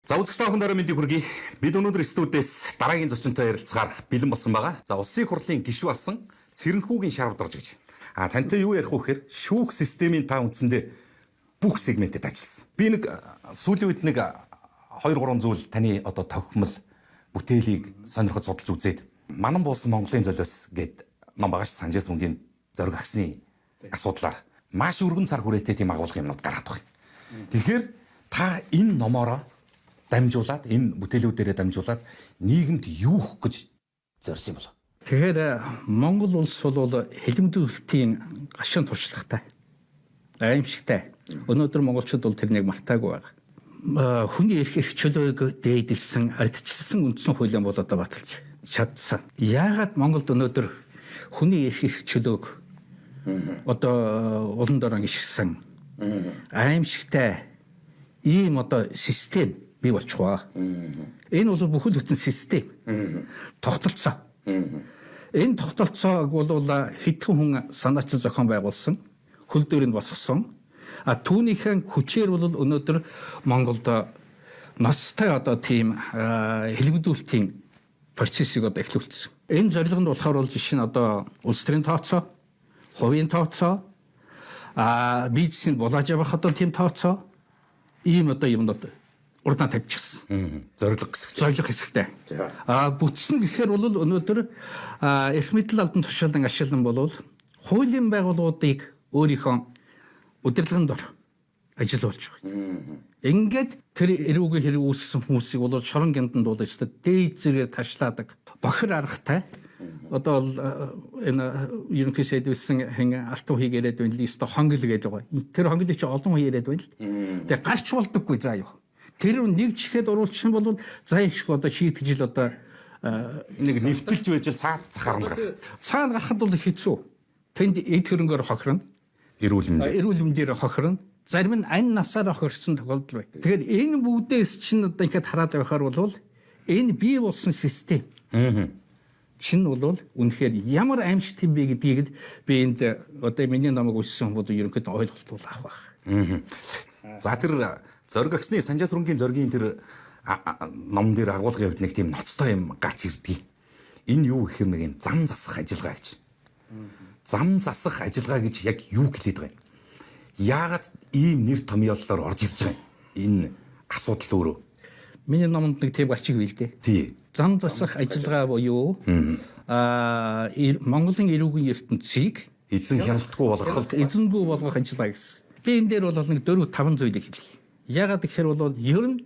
За, үзэгч та бүхэнд орой мэндийг хүргэе. Бид өнөөдөр студиэс дараагийн зочинтой ярилцахаар бэлэн болсон байгаа. За, улсын хурлын гишүүн болсон Цэрэнхүүгийн Шарвдорж гэж. А тантай юу ярих вэ гэхээр шүүх системийн та үндсэндээ бүх сегментэд ажилласан. Би нэг сүүлийн үед нэг 2 3 зүйл таны одоо тохимол бүтээлийг сонирхож судалж үзээд Манан буусан Монголын золиос гээд ном байгаа ш, Санжаас дүнгийн зориг агсны асуудлаар маш өргөн цар хүрээтэй тийм агуулгын юмнууд гараад байна. Тэгэхээр та энэ номоороо дамжуулаад, энэ бүтээлүүдээрээ дамжуулаад нийгэмд юу өгөх гэж зорьсон юм бол? Тэгэхээр Монгол улс бол хэлэмжүүлэлтийн гашуун туршлагатай. Аимшигтай. Өнөөдөр монголчууд бол тэрнийг мартаагүй байгаа. Хүний эрх эрх чөлөөг дээдэлсэн, ардчилсан үндсэн хуулийн бол одоо баталж чадсан. Яагаад Монголд өнөөдөр хүний эрх эрх чөлөөг одоо улам дорон ишгсэн аимшигтай ийм одоо систем бий болчих вэ? Энэ бол бүхэл бүтэн систем. Тогтолцоо. Энэ тогтолцоог бол хэдхэн хүн санаачин зохион байгуулсан, хөл дээр нь босгосон. А түүнийхэн хүчээр бол өнөөдөр Монголд ноцтой одоо тийм хэлбэлзүүлэлтийн процессыг одоо эхлүүлсэн. Энэ зорилго нь болохоор бол жишээ нь одоо улс төрийн тооцоо, хувийн тооцоо, бизнесийг булааж явах одоо тийм тооцоо, ийм одоо юмнууд урдаа тавьчихсан. Зорилго хэсэгтэй. Зорилго хэсэгтэй. Бүтсэн гэхээр бол өнөөдөр эрх мэдэл албан тушаалын ашиглан бол хуулийн байгууллагуудыг өөрийнхөө удирдлагын дор ажилуулж байгаа. Ингээд тэр эрүүгийн хэрэг үүсгэсэн хүмүүсийг бол шорон гэндэнд бол өстө дээд зэрэгээр ташлаадаг. Бохир аргатай. Одоо бол энэ ерөнхий сайд үссэн хэн алтан хий яриад байна л өстө хонгил гэдэг байгаа. Тэр хонголыг чи олон хүн яриад байна л. Тэгээ гарч болдоггүй заа юу. Тэр нэг чихээд оруулчих юм бол заа их одоо шийтгэж л одоо нэг нэвтэлж байж л цаад цахаар нь гарах. Цаана гарахад бол хэцүү. Тэнд эд хөрөнгөөр хохирно. Эрүүл мэндээр. Эрүүл мэндээр хохирно. Зарим нь ань насаараа хохирсон тохиолдол байна. Тэгэхээр энэ бүгдээс чинь одоо ингээд хараад байхаар бол энэ бий болсон систем. Чинь бол үнэхээр ямар аимшигт юм бэ гэдгийг би энд одоо миний номыг уншсан хүмүүс ерөнхийдөө ойлголт бол авах байх. За, тэр зориг агсны Санжаас рүнгийн зоригийн тэр ном дээр агуулгын хувьд нэг тийм ноцтой юм гарч ирдэг. Энэ юу гэх юм, нэг юм зам засах ажиллагаа гэж. Зам засах ажиллагаа гэж яг юу гэлээд байгаа юм? Яагаад ийм нэр томьёоллоор орж ирж байгаа юм? Энэ асуудал өөрөө. Миний номонд нэг тийм гарчиг бий л дээ. Тий. Зам засах ажиллагаа буюу Монголын эрүүгийн ертөнцийг эзэн хяналтгүй болгох, эзэнгүй болгох ажиллагаа гэсэн. Би энэ дээр бол нэг 4 5 зүйлийг хэлье. Яагаад гэхээр бол ер нь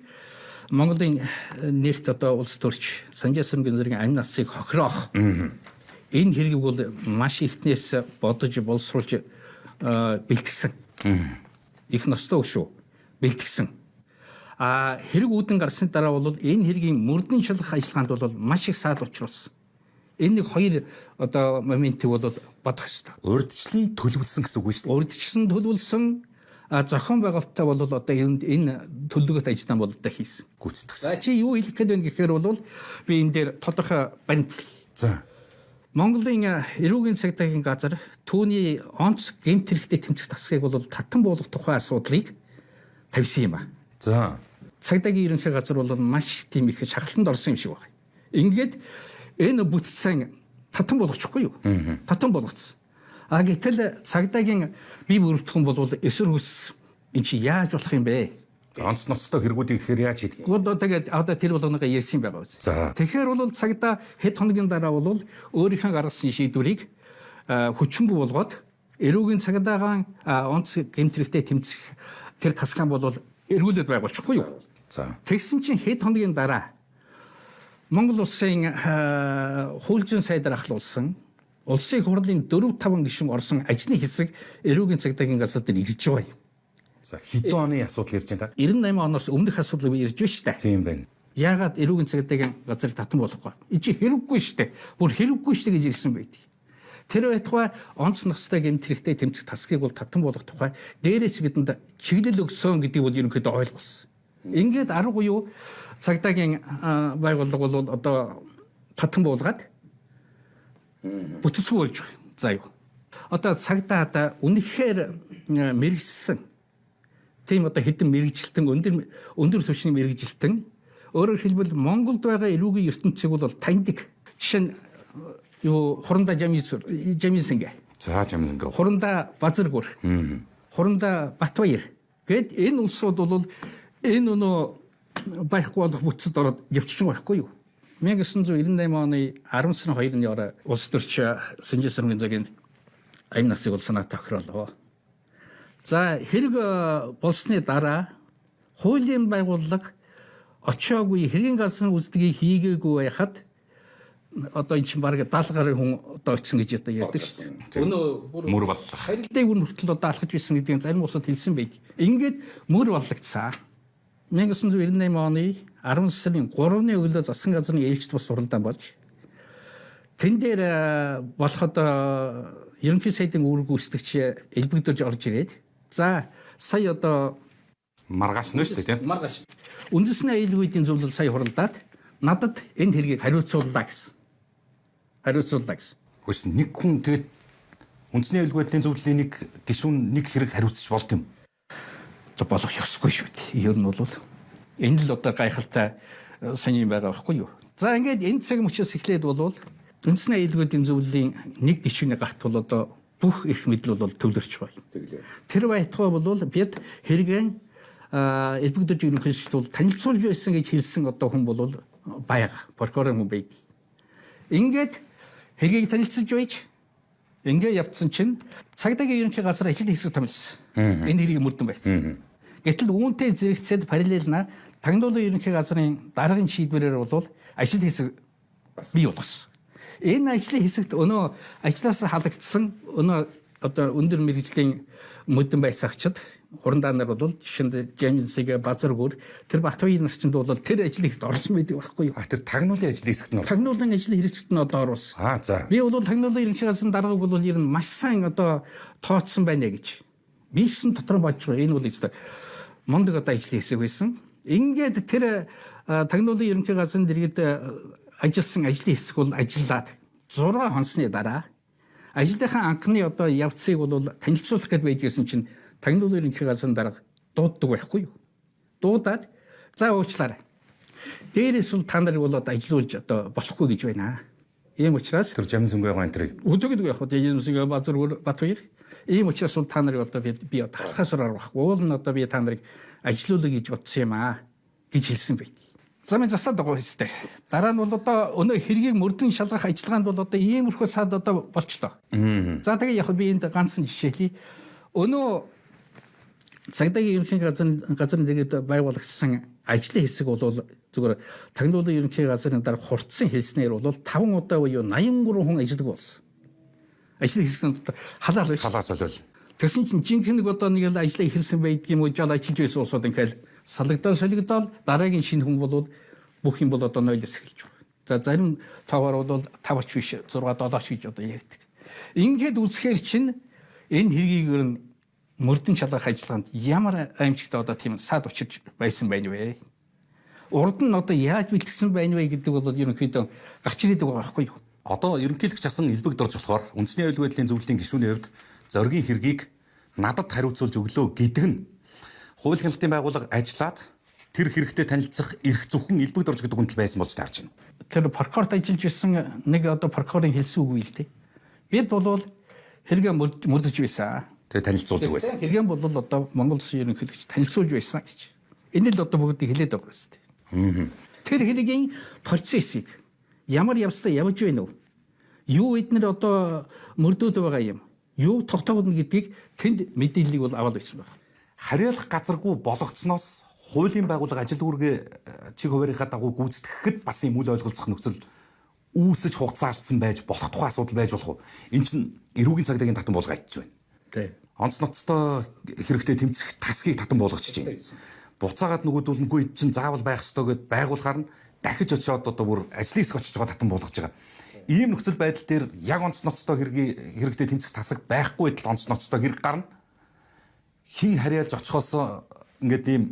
Монголын нэрт одоо улс төрч Санжаа Сүрэнгийн зэргийн амь насыг хохироох. Энэ хэргийг бол маш эртнээс бодож боловсруулж бэлтгэсэн. Их ностой шүү. Бэлтгэсэн. А хэрэг үүдэн гарсны дараа бол энэ хэргийн мөрдөн шалгах ажиллагаанд бол маш их саад учруулсан. Энэ нэг хоёр одоо моментыг бол бодох ёстой. Урьдчилан төлөвлөсөн гэсэн үг шүү дээ. Урьдчилан төлөвлөсөн, зохион байгуулалттай бол одоо энэ төлөвлөгөөт ажиллагаа бол одоо хийсэн. Гүйцэтгэсэн. За, чи юу хэлэх гээд байна гэхээр бол би энэ дээр тодорхой баримт. За. Монголын эрүүгийн цагдаагийн газар түүний онц гэмт хэрэгтэй тэмцэх тасгийг бол татан буулгах тухай асуудлыг тавьсан юм а. За. Цагдаагийн ерөнхий газар бол маш тийм их шахалтанд орсон юм шиг байна. Ингээд энэ бүтцэн татан болгочихгүй юу? Татан болгоцсон. А гэтэл цагдаагийн бие бүрэлдэхүүн бол эсэргүүцсэн. Энд чи яаж болох юм бэ? Онц ноцтой хэрэгүүдийг тэгэхээр яаж хийдэг юм? Одоо тэгээд одоо тэр болгоныгоо ярьсан байгаа биз. Тэгэхээр бол цагдаа хэд хоногийн дараа бол өөрийнхөө гаргасан шийдвэрийг хүчингүй болгоод эрүүгийн цагдаагаан онц гэмт хэрэгтэй тэмцэх тэр тасгаан бол эргүүлээд байгуулчихгүй юу? За. Тэгсэн чинь хэд хоногийн дараа Монгол улсын хууль зүйн сайдаар ахлуулсан улсын хурлын 4 5 гишүүн орсон ажны хэсэг эрүүгийн цагдаагийн газар дээр ирж байгаа юм. За, хэдэн оны асуудал ярьж байна та? 98 оноос өмнөх асуудал ирж байна шүү дээ. Тийм байна. Яагаад эрүүгийн цагдаагийн газар татан болохгүй? Энэ чи хэрэггүй шүү дээ. Бүр хэрэггүй шүү дээ гэж ирсэн байдаг. Тэр байтугай онц ноцтой гэмт хэрэгтэй тэмцэх тасгийг бол татан болгох тухай дээрээс бидэнд чиглэл өгсөн гэдгийг бол ерөнхийдөө ойлгосон. Ингээд арга буюу цагдаагийн байгууллага бол одоо татан буулгаад бүтцгүй болж байгаа. За юу. Одоо цагдаа одоо үнэхээр мэрэгссэн. Тийм одоо хэдэн мэрэгжилтэн өндөр өндөр түвшний мэрэгжилтэн Өөрөөр хэлбэл Монголд байгаа эрүүгийн ертөнцийг бол таньдаг. Жишээ нь юу Хурандаа Жаминсангэ. За Жаминсангэ. Хурандаа Базаргүр. Хурандаа Батбаяр. Гэт энэ улсууд бол энэ өнөө байхгүй болох бүтцэд ороод явчих байгаа байхгүй юу? 1998 оны 10 сарын 2-ны орой улс төрч Сэнжин цагийн аян насыг бол санаа тохируулав. За хэрэг болсны дараа хуулийн байгууллага очоогүй хэргийн газрын үздгийг хийгээгүй байхад одоо эн чинь бараг 70 гаруй хүн одоо очсон гэж одоо ярьдаг шүү дээ. Өнөө мөр боллоо. Харилтыг үн хүртэл одоо алхаж байсан гэдгийг зарим улсад хэлсэн байг. Ингээд мөр боллогдсон. 1998 оны 10 сарын 3-ны өглөө засгийн газрын ээлжит бас уралдаан болж тэн дээр болоход ерөнхий сайдын үүрэг гүйцэтгэгч элбэгдэж орж ирээд за сая одоо маргааш нь шүү дээ тийм. Маргааш. Үндэсний аюулгүй эдийн зөвлөл сая хуралдаад надад энэ хэргийг хариуцууллаа гэсэн. Хариуцууллаа гэсэн. Хөөс нэг хүн тэгээд үндэсний аюулгүй байдлын зөвлөлийн нэг гишүүн нэг хэрэг хариуцж болд юм. Одоо болох ёсгүй шүү дээ. Ер нь бол энэ л одоо гайхалтай сонин байгаа байхгүй юу? За ингээд энэ цаг мөчөөс эхлээд болвол үндэсний аюулгүй эдийн зөвлөлийн нэг гишүүний гарт бол одоо бүх эрх мэдэл бол төвлөрч байна. Тэглээ. Тэр байтугай бол бид хэрэгэн элбэгдэж ерөнхийлөгчд бол танилцуулж байсан гэж хэлсэн одоо хүн бол байгаа. Прокурор хүн байд. Ингээд хэргийг танилцаж байж ингээ явцсан чинь цагдаагийн ерөнхий газар ажил хэсэг томилсон. Энэ хэргийг мөрдөн байсан. Гэтэл үүнтэй зэрэгцээд параллелна тагнуулын ерөнхий газрын даргын шийдвэрээр бол ажил хэсэг бий болгосон. Энэ ажлын хэсэгт өнөө ажлаас халагдсан өнөө одоо өндөр мэрэгжлийн мөдөн байсагчид хурандаа нар бол жишээнд Жаминсыг Базаргүр тэр Батбаяр насчинд бол тэр ажлын хэсэгт орсон байдаг байхгүй юу? А тэр тагнуулын ажлын хэсэгт нь тагнуулын ажлын хэсэгт нь одоо оруулсан. Аа за. Би бол тагнуулын ерөнхий газрын даргаыг бол ер нь маш сайн одоо тооцсон байна гэж. Би ч гэсэн дотор бодож байгаа. Энэ бол ихтэй мундаг одоо ажлын хэсэг байсан. Ингээд тэр тагнуулын ерөнхий газрын дэргэд ажилласан ажлын хэсэг бол ажиллаад 6 хонсны дараа ажлынхаа анхны одоо явцыг бол танилцуулах гээд байж байсан чинь тагнуулын ерөнхий газрын дарга дууддаг байхгүй юу? Дуудаад за уучлаарай. Дээрээс бол та нарыг бол одоо ажилуулж одоо болохгүй гэж байна. Ийм учраас тэр Жамсангүй байгаа энэ тэрийг өдөгдөг яг Жамсангүй Базар Батбаяр. Ийм учраас бол та нарыг одоо би одоо халахаас ураар байхгүй. Уул нь одоо би та нарыг ажилуулъя гэж бодсон юм аа гэж хэлсэн байт. За минь засаад байгаа хэвчтэй. Дараа нь бол одоо өнөө хэргийг мөрдөн шалгах ажиллагаанд бол одоо иймэрхүү сад одоо болчлоо. За тэгээ яг би энд ганцхан жишээ хэлье. Өнөө цагдаагийн ерөнхий газрын дэргэд байгуулагдсан ажлын хэсэг бол зүгээр тагнуулын ерөнхий газрын дарга хурцсан хэлснээр бол 5 удаа буюу 83 хүн ажилладаг болсон. Ажлын хэсэг нь халаал биш. Халаа солиол. Тэгсэн чинь жинхэнэ нэг одоо нэг л ажлаа эхэлсэн байдаг юм уу жол ажиллаж байсан улсууд ингээл салагдаад солигдоод дараагийн шинэ хүн бол бүх юм бол одоо нойлоос эхэлж байна. За зарим тоогоор бол 5 ч биш 6 7 ч гэж одоо ярьдаг. Ингээд үзэхээр чинь энэ хэргийг ер нь мөрдөн шалгах ажиллагаанд ямар аимшигтай одоо тийм сад учирч байсан байна вэ? Урд нь одоо яаж бэлтгэсэн байна вэ гэдэг бол ерөнхийдөө гарч ирээд байгаа байхгүй юу? Одоо ерөнхийлөгч асан элбэг дорж болохоор үндэсний аюулгүй байдлын зөвлөлийн гишүүний хувьд зоригийн хэргийг надад хариуцуулж өглөө гэдэг нь хууль хяналтын байгууллага ажиллаад тэр хэрэгтэй танилцах эрх зөвхөн элбэг дорж гэдэг хүнтэл байсан болж таарч байна. Тэр прокурорт ажиллаж исэн нэг одоо прокурорын хэлсэн үг үйл дээ. Бид бол хэрэгээ мөрдөж байсан. Тэгээ танилцуулдаг байсан. Хэрэгэн бол одоо Монгол Улсын ерөнхийлөгч танилцуулж байсан гэж. Энэ л одоо бүгдийг хэлээд байгаа юм шүү дээ. Тэр хэргийн процессыг ямар явцтай явж байна вэ? Юу эднэр одоо мөрдөөд байгаа юм? Юу тогтоогдно гэдгийг тэнд мэдээллийг бол аваад байсан байна. Харьяалах газаргүй болгоцсноос хуулийн байгууллага ажил үүргээ чиг хуваарийнхаа дагуу гүйцэтгэхэд бас юм үл ойлголцох нөхцөл үүсэж хугацаалдсан байж болох тухай асуудал байж болох уу? Эн чинь эрүүгийн цагдаагийн татан буулга ажиллаж байна. Тий. Онц ноцтой хэрэгтэй тэмцэх тасгийг татан буулгачих чинь. Буцаагаад нөгөөдүүлнгүй эд чинь заавал байх ёстой гэд байгуулахаар нь дахиж очиод одоо бүр ажлын хэсэг очиж байгаа татан буулгаж байгаа. Ийм нөхцөл байдал дээр яг онц ноцтой хэрэгтэй тэмцэх тасаг байхгүй байтал онц ноцтой хэрэг гарна. Хин харьяалж очихоос ингээд ийм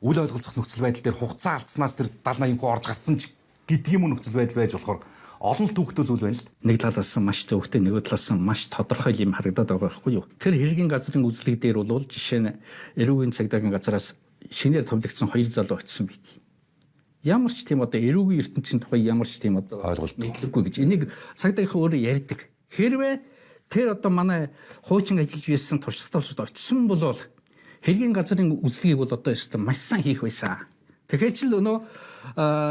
үл ойлголцох нөхцөл байдал дээр хугацаа алдснаас тэр 70 80 хүн орж гарсан ч гэдэг юм уу нөхцөл байдал байж болохоор олон л төвхтөө зүйл байна л. Нэг талаас нь маш төвхтэй, нөгөө талаас нь маш тодорхой юм харагдаад байгаа байхгүй юу? Тэр хэргийн газрын үзлэг дээр бол жишээ нь эрүүгийн цагдаагийн газараас шинээр томилогдсон 2 залуу очсон байт. Ямар ч тийм одоо эрүүгийн ертөнцийн тухай ямар ч тийм одоо ойлголт мэдлэггүй гэж. Энийг цагдаагийнхан өөрөө ярьдаг. Хэрвээ тэр одоо манай хуучин ажиллаж байсан туршлагатай улсад очисон бол хэргийн газрын үзлэгийг бол одоо ёстой маш сайн хийх байсан. Тэгэхээр ч л өнөө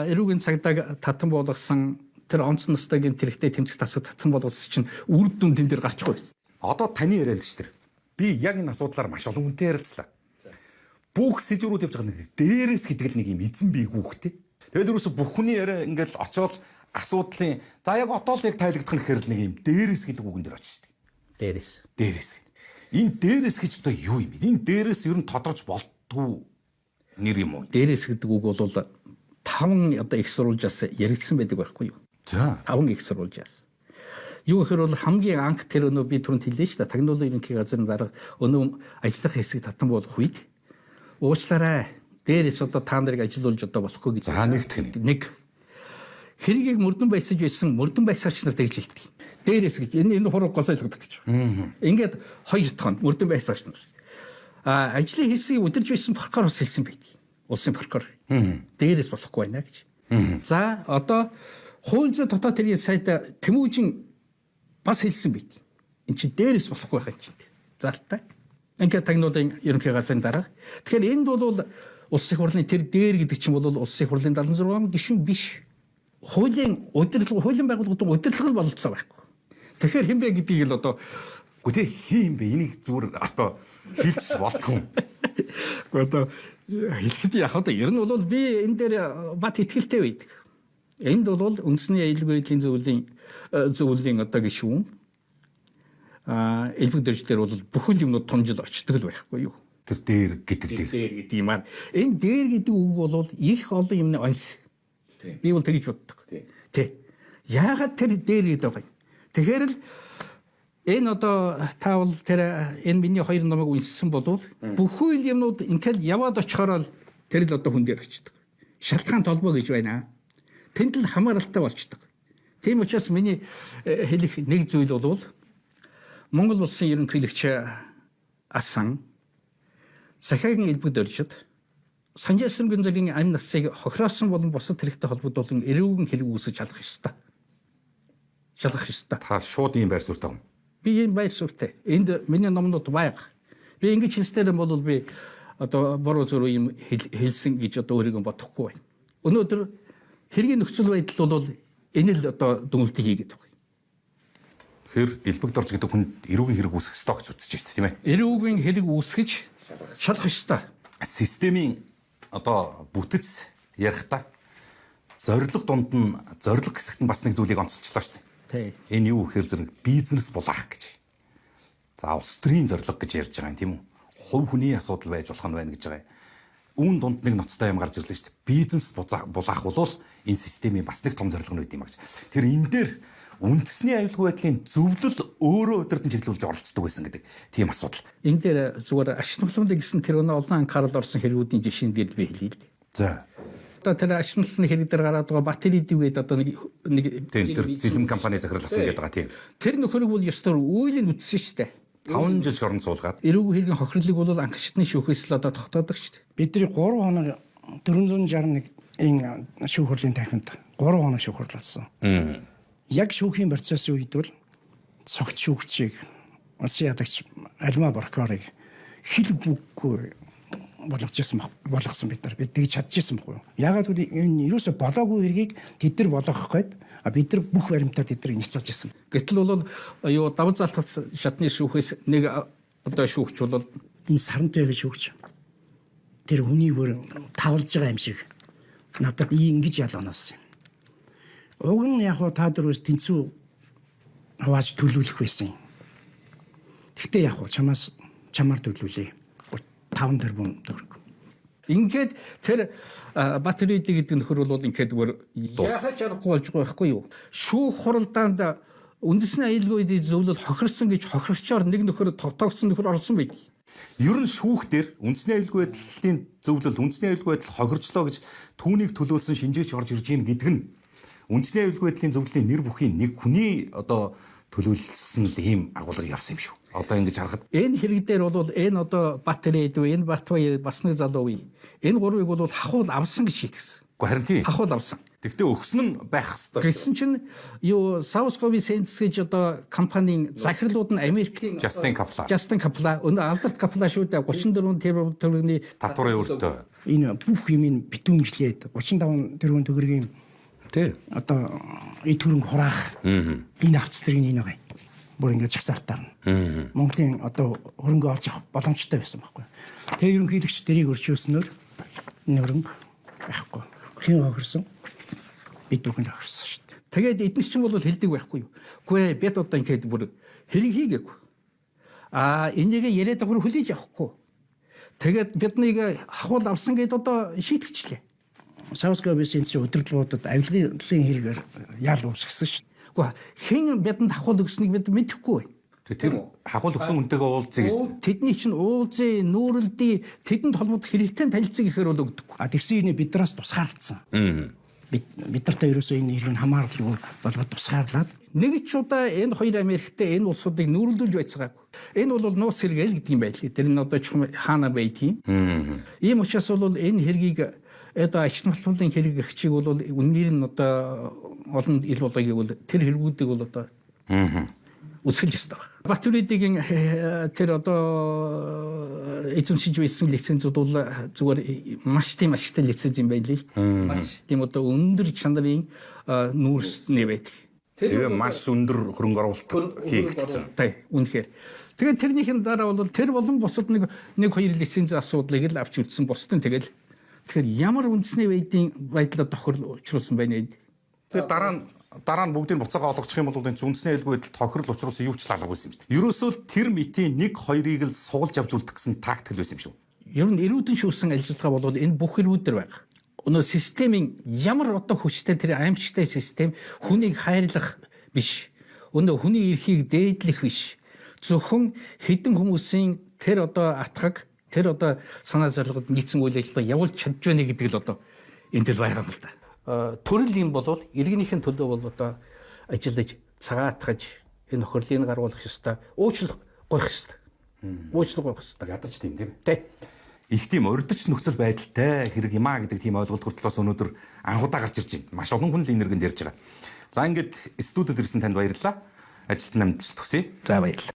эрүүгийн цагдааг татан болгосон тэр онц настай гэмт хэрэгтэй тэмцэх тасаг татан болгосон чинь үр дүн тэн дээр гарчихгүй байсан. Одоо таны ярианд ч тэр би яг энэ асуудлаар маш олон хүнтэй ярилцлаа. Бүх сэжүүрүүд явж байгаа нэг дээрээс гэдэг л нэг юм эзэн бийгүүхтэй. Тэгэл ерөөсө бүх хүний яриа ингээл очиод асуудлын за яг отоол яг тайлагдах нь гэхэр л нэг юм дээрээс гэдэг үгэн дээр очиж. Дээрээс. Дээрээс. Энэ дээрээс гэж одоо юу юм бэ? Энэ дээрээс ер нь тодорч болдгоо нэр юм уу? Дээрээс гэдэг үг бол 5 одоо их сурвалжаас яригдсан байдаг байхгүй юу? За. 5 их сурвалжаас. Юу гэхээр бол хамгийн анх тэр өнөө би түрүүнд хэллээ шүү дээ. Тагнуулын ерөнхий газрын дарга өнөө ажиллах хэсгийг татан болгох үед уучлаарай. Дээрээс одоо та нарыг ажилуулж одоо болохгүй гэж. За нэгдэх нь. Нэг. Хэргийг мөрдөн байсаж байсан мөрдөн байсагч нар тэгж хэлдэг. Дээрээс гэж энэ хуруу гоцойлгодог гэж. Ингээд хоёр дахь нь мөрдөн байсагч нар. А ажлын хэсгийг өдөрж байсан прокурор бас хэлсэн байдаг. Улсын прокурор. Дээрээс болохгүй байна гэж. За одоо хууль зүйн дотоод хэргийн сайд Тэмүүжин бас хэлсэн байт. Эн чинь дээрээс болохгүй байх юм чинь. Залтай. Ингээд тагнуулын ерөнхий газрын дарга. Тэгэхээр энд бол улсын хурлын тэр дээр гэдэг чинь бол улсын хурлын 76 гишүүн биш. Хуулийн удирдлага, хуулийн байгууллагын удирдлага бололцоо байхгүй. Тэгэхээр хэн бэ гэдгийг л одоо Үгүй те хин юм бэ? Энийг зүгээр одоо хэлж болтгүй. Үгүй одоо хэлэхэд яг одоо ер нь бол би энэ дээр бат итгэлтэй байдаг. Энд бол үндэсний аюулгүй байдлын зөвлөлийн одоо гишүүн элбэг дөрж дээр бол бүхэл юмнууд тунжил очдөг л байхгүй юу? Тэр дээр гэдэг дээр. Дээр гэдэг юм аа. Энэ дээр гэдэг үг бол их олон юмны онс. Би бол тэгж боддог. Тий. Яагаад тэр дээр гэдэг байгаа юм? Тэгэхээр л энэ одоо та бол тэр энэ миний хоёр номыг уншсан болвол бүхэл юмнууд ингээл яваад очихороо тэр л одоо хүн дээр очдөг. Шалтгаан толбоо гэж байна. Тэнд л хамааралтай болчдөг. Тийм учраас миний хэлэх нэг зүйл бол Монгол улсын ерөнхийлөгч асан Сахиагийн элбэг дөржид Санжаасамгийн зэргийн амь насыг хохироосон болон бусад хэрэгтэй холбогдуулан эрүүгэн хэрэг үүсгэж алах ёстой. Шалгах ёстой. Та шууд ийм байр суурьтай юм. Би ийм байр суурьтай. Энд миний номнууд байга. Би ингэж хэлснээр бол би одоо буруу зүрх юм хэлсэн гэж одоо өөрийгөө бодохгүй байна. Өнөөдөр хэргийн нөхцөл байдал бол энэ л одоо дүнэлтийг хийгээд байгаа. Тэгэхээр элбэг дорж гэдэг хүн эрүүгийн хэрэг үүсгэх ёстой гэж үзэж байна тийм ээ. Эрүүгийн хэрэг үүсгэж шалгах ёстой. Системийн одоо бүтэц ярихдаа зорилго дунд нь зорилго хэсэгт нь бас нэг зүйлийг онцолчлоо шүү дээ. Энэ юу гэхээр зэрэг бизнес булаах гэж. За улс төрийн зорилго гэж ярьж байгаа юм тийм үү? Хувь хүний асуудал байж болох нь байна гэж байгаа юм. Үүн дунд нэг ноцтой юм гарч ирлээ шүү дээ. Бизнес булаах бол энэ системийн бас нэг том зорилго нь байд юм гэж. Тэр энэ дээр үндэсний аюулгүй байдлын зөвлөл өөрөө удирдан чиглүүлж оролцдог байсан гэдэг тийм асуудал. Энэ дээр зүгээр ач холбогдол гэсэн тэр өнөө олон анхаарал орсон хэрэгүүдийн жишээн дээр би хэлье л дээ. За. Одоо тэр ач холбогдлын хэрэг дээр гараад байгаа Батери див гэдэг одоо нэг тэр зилэм компани захирласан гэдэг байгаа тийм. Тэр нөхрийг бол ёстой үеийн үтсэн шүү дээ. 5 жил шорон суулгаад. Эрүүг хэргийн хохирлыг бол анхчдны шүүхээс л одоо тогтоодог шүү дээ. Бидний 3 хоног 461 энэ шүүх хурлын танхимд 3 хоног шүүх хурл болсон. Яг шүүхийн процессын үед бол цогц шүүгчийг улсын ядагч Альма прокурорыг хил үггүй болгож ирсэн болгосон бид нар. Бид тэгж чадчихсан байхгүй юу? Ягаад гэвэл энэ ерөөсө болоогүй хэргийг тэд нар болгох гээд бид нар бүх баримтаар тэд нарыг няцааж ирсэн. Гэтэл бол юу давж залтах шатны шүүхээс нэг одоо шүүгч бол энэ сарантай шүүгч тэр хүний бүр тавлж байгаа юм шиг надад ингэж ялганоос юм. Уг нь яг хуу та дөрвөөс тэнцүү хувааж төлөвлөх байсан юм. Гэхдээ яг хуу чамаас чамаар төлөвлөе. 5 тэрбум төгрөг. Ингээд тэр Батэрийди гэдэг нөхөр бол ингээд бүр яхаж аргагүй болж байгаа байхгүй юу? Шүүх хуралдаанд үндэсний аюулгүй байдлын зөвлөл хохирсон гэж хохирчоор нэг нөхөр тогтоогдсон нөхөр орсон байд. Ер нь шүүх дээр үндэсний аюулгүй байдлын зөвлөл үндэсний аюулгүй байдал хохирчлоо гэж түүнийг төлөөлсөн шинжээч орж ирж гин гэдэг нь үндэсний аюулгүй байдлын зөвлөлийн нэр бүхий нэг хүний одоо төлөөлсөн л ийм агуулга явсан юм шүү. Одоо ингэж харахад энэ хэрэг дээр бол энэ одоо Батэрээ дүү, энэ Батбаяр бас нэг залуу үе. Энэ гурвыг бол хахуул авсан гэж шийтгсэн. Гэхдээ харин тийм. Хахуул авсан. Тэгтээ өгсөн нь байх хэвээр. Гэсэн чинь юу South Gobi Sands гэж одоо компанийн захирлууд нь Америкийн Justin Kapla. Justin Kapla өнөө алдарт Kapla шүү дээ 34 тэрбум төгрөгийн Татварын өртөө. Энэ бүх юм битүүмжлээд 35 тэрбум төгрөгийн Тий. Одоо эд хөрөнгө хураах. Энэ авц тэргийн энэ байгаа. Бүр ингээд жагсаалтаар нь. Монголын одоо хөрөнгө олж авах боломжтой байсан байхгүй. Тэгээ ерөнхийлөгч тэрийг өрчүүлснөөр энэ хөрөнгө байхгүй. Хэн хохирсон? Бид бүхэн л хохирсон шүү дээ. Тэгээд эднес чинь бол хэлдэг байхгүй юу. Үгүй ээ бид одоо ингээд бүр хэрэг хийгээгүй. Аа энийг яриад байгаа хүлээж авахгүй. Тэгээд биднийг хахуул авсан гэдээ одоо шийтгэжлээ. South Gobi-ийн удирдлагуудад авилгын хэрэгээр ял үүсгэсэн шүү дээ. Үгүй хэн бидэнд хахуул өгснийг бид мэдэхгүй байна. Тэр хахуул өгсөн хүнтэйгээ уулзъя гэж. Тэдний чинь уулзъя, нүүрэлдий, тэдэнд холбогдох хэрэгтэй танилцъя гэхээр бол өгдөггүй. А тэгсэн юм биднээс тусгаарлцсан. Бид нартай ерөөсөө энэ хэрэг нь хамааралгүй болгоод тусгаарлаад нэг ч удаа энэ хоёр Америктэй энэ улсуудыг нүүрлүүлж байцгаагүй. Энэ бол нууц хэрэг л гэдэг юм байлээ. Тэр нь одоо чухам хаана байдгийг. Ийм учраас бол энэ хэргийг одоо ач холбогдлын хэрэг гихчиг бол үннээр нь одоо олон ил болгоёг бол тэр хэрэгүүдийг бол одоо үзэхэлж ёстой баг. Батүридигийн тэр одоо эзэмшиж байсан лицензүүд бол зүгээр маш тийм ашигтай лиценз юм байлээ. Маш тийм одоо өндөр чанарын нүүрсний байдаг. Тэгээ маш өндөр хөрөнгө оруулалт хийгдсэн. Тий, үнэхээр. Тэгээд тэрнийхэн дараа бол тэр болон бусад нэг нэг хоёр лиценз асуудлыг л авч үлдсэн бусд нь тэгэл тэгэхээр ямар үндэсний вейдийн байдлаа тохирол учруулсан байна вэ? Тэгээд дараа нь бүгдийг буцаага олгочих юм бол энэ үндэсний аюулгүй байдал тохирол учруулсан юу ч лалгаагүй юм шүү дээ. Ерөөсөө л тэр митийн 1 2-ыг л сугалж авч үлдэх гэсэн тактик л байсан юм шүү. Ер нь эрүүдэн шүүсэн ажиллагаа бол энэ бүх эрүүдэр байгаа. Өнөө системийн ямар одоо хүчтэй тэр аимшигтай систем хүнийг хайрлах биш. Өнөө хүний эрхийг дээдлэх биш. Зөвхөн хэдэн хүмүүсийн тэр одоо атгаг тэр одоо санаа зорилгод нийцсэн үйл ажиллагаа явуулж чадж байна гэдэг л одоо энэ төл байгаа юм л да. Төрөл юм бол иргэнийхэн төлөө бол одоо ажиллаж цагаатгаж энэ хөрлийн гаргуулах ёстой. Уучлах гойх ёстой. Уучлах гойх ёстой. Ядаж тийм тийм. Тэ. Их тийм урдч нөхцөл байдалтай хэрэг юм а гэдэг тийм ойлголт хүртэл бас өнөөдөр анхудаа гарч ирж байна. Маш олон хүн л энэ хэрэгэнд ярьж байгаа. За ингээд студид ирсэн танд баярлалаа. Ажилд намжлалт хүсье. За баярлалаа.